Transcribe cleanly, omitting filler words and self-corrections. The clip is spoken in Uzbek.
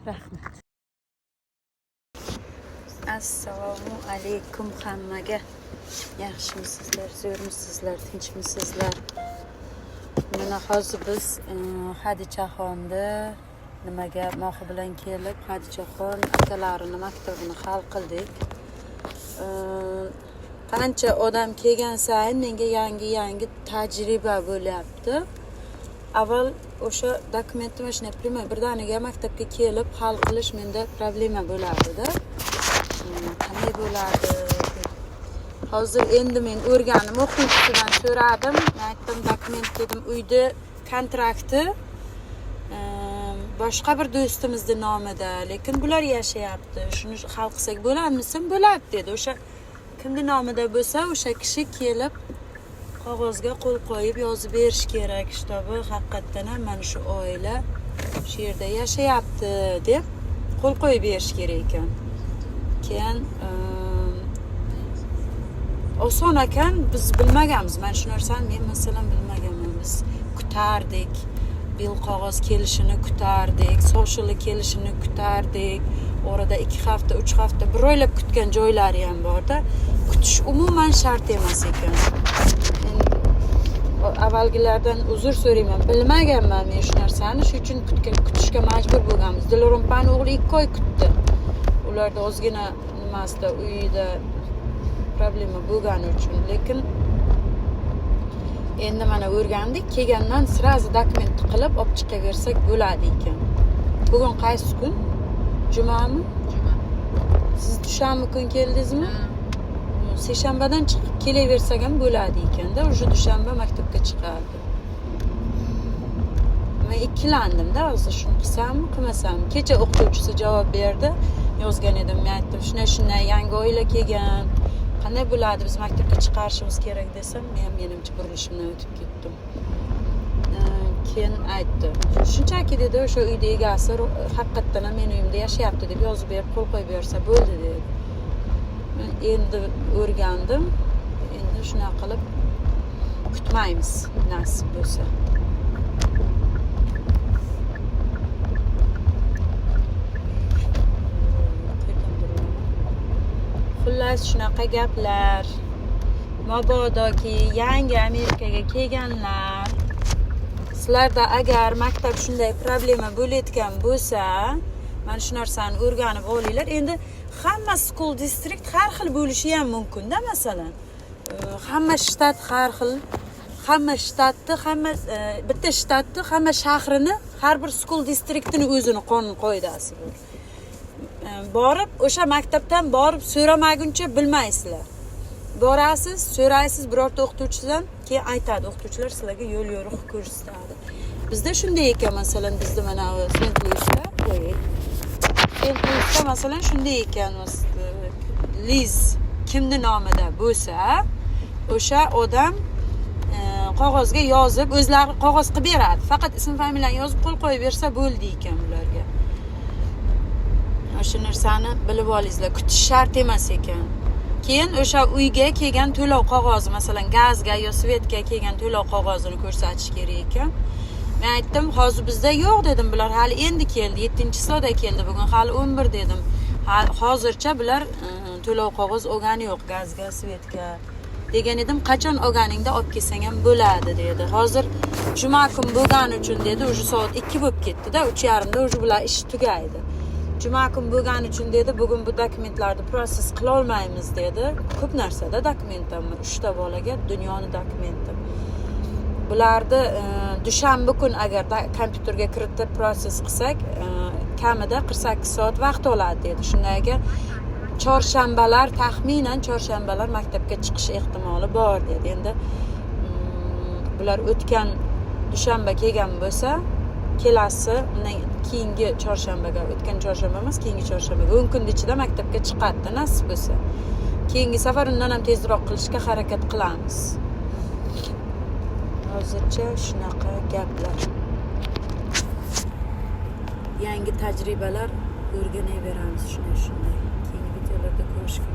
Rahmat. Assalomu alaykum hammaga. Yaxshimisizlar, zo'rmisizlar, tinchmisizlar? Mana hozir biz Hadichaxonni nimaga Mohi bilan kelib, Hadichaxon akalarini maktabini hal qildik. Qancha odam kelgan sayin menga yangi-yangi tajriba bo'lyapti. Avval o'sha dokumentni mana shunday прямой birdaniga maktabga kelib hal qilish menda problema bo'lardida. Qanday bo'ladi? Hozir endi men o'rgandim, o'qituvchisidan so'radim. Men aytdim, dokument dedim, uyda kontrakti boshqa bir do'stimizni nomida, lekin bular yashayapti. Shuni hal qilsak bo'ladimi desam, bo'ladi dedi. O'sha kimni nomida bo'lsa, o'sha kishi kelib qog'ozga qo'l qo'yib yozib berish kerak, чтобы haqiqatdan ham mana shu oila shu yerda yashayapti deb qo'l qo'yib berish kerak ekan. Keyin oson ekan, biz bilmaganmiz. Mana shu narsani men, masalan, bilmaganman. Biz kutardik, bill qog'oz kelishini kutardik, sociali kelishini kutardik. Orada 2 hafta, 3 hafta, bir oylab kutgan joylari ham borda. Kutish umuman shart emas ekan. Endi avvalgilardan uzr so'rayman, bilmaganman men shu narsani, shuning uchun kutishga majbur bo'lganmiz. Dilorom o'g'li 2 oy kutdi. Ularda ozgina nimasida, uyida problema bo'lgani uchun. Lekin endi mana o'rgandik, kelgandan сразу dokumentni qilib olib chiqaversak bo'ladi ekan. Bugun qaysi kun, jumami? Juma. Siz dushanba kun keldingizmi? Seshanbadan chiqib kelaversak ham bo'ladi ekanda, уже dushanba maktabga chiqardi. Men ikkilandimda hozir, shuni qilsammi, qilmasammi. Kecha o'qituvchisi javob berdi, yozgan edim. Men aytdim, shunday shunday yangi oila kelgan, qanday bo'ladi, biz maktabga chiqarishimiz kerak desam, men ham menimcha burilishimdan o'tib ketdim. Keyin aytdi, shunchaki dedi, o'sha uyni egasi haqiqatdan ham meni uyimda yashayapti deb yozib berib, qo'l qo'yib bersa bo'ldi dedi. Men endi o'rgandim, endi shunaqa qilib kutmaymiz, nasib bo'lsa. Qayerdan buraman? Xullas, shunaqa gaplar. Mabodoki yangi Amerikaga kelganlar, sizlarda agar maktab shunday problema bo'layotgan bo'lsa, mana shu narsani o'rganib olinglar. Endi hamma school district har xil bo'lishi ham mumkinda. Masalan, hamma shtat har xil, hamma shtatni, hamma bitta shtatni hamma shahrini har bir school districtini o'zini qonun qoidasi bor. Borib o'sha maktabdan borib so'ramaguncha bilmaysizlar. Borasiz, so'raysiz birorta o'qituvchidan, keyin aytadi o'qituvchilar, sizlarga yo'l yo'riq ko'rsatadi. Bizda shunday ekan, masalan, bizda mana Sent Luisda, ой, Sent Luisda masalan shunday ekan, lease kimni nomida bo'lsa, o'sha odam qog'ozga yozib, o'zlari qog'oz qilib beradi, faqat ism familiyani yozib qo'l qo'yib bersa bo'ldi ekan ularga. O'sha narsani bilib olingizlar, kutish shart emas ekan. Keyin o'sha uyga kelgan to'lov qog'ozi, masalan, gazga yo свет ga kelgan to'lov qog'ozini ko'rsatish kerak ekan. Men aytdim, hozir bizda yo'q dedim, bular hali endi keldi, 7-число da keldi, bugun hali 11 dedim. Hozircha bular to'lov qog'oz olgani yo'q gazga, свет ga degan edim. Qachon olganingda olib kelsang ham bo'ladi dedi. Hozir juma kun bo'lgani uchun dedi, уже soat 2 bo'lib ketdida, 3:30da уже bular ish tugaydi. Juma kun bo'lgani uchun dedi, bugun bu dokumentlarni process qilolmaymiz dedi. Ko'p narsada dokumentdan, uchta bolaga dunyoni dokumenti. Bularni dushanba kun agar kompyuterga kiritib process qilsak, kamida 48 soat vaqt oladi dedi. Shundan keyin chorshanbalar, taxminan chorshanbalar maktabga chiqish ehtimoli bor dedi. Endi bular o'tgan dushanba kelgan bo'lsa, kelasi undan keyingi chorshanbaga, o'tgan chorshanba emas, keyingi chorshanbaga, 10 kunni ichida maktabga chiqadida, nasib bo'lsa. Keyingi safar undan ham tezroq qilishga harakat qilamiz. Hozircha shunaqa gaplar. Yangi tajribalar o'rganaveramiz shunday shunday. Keyingi videolarda ko'rishguncha.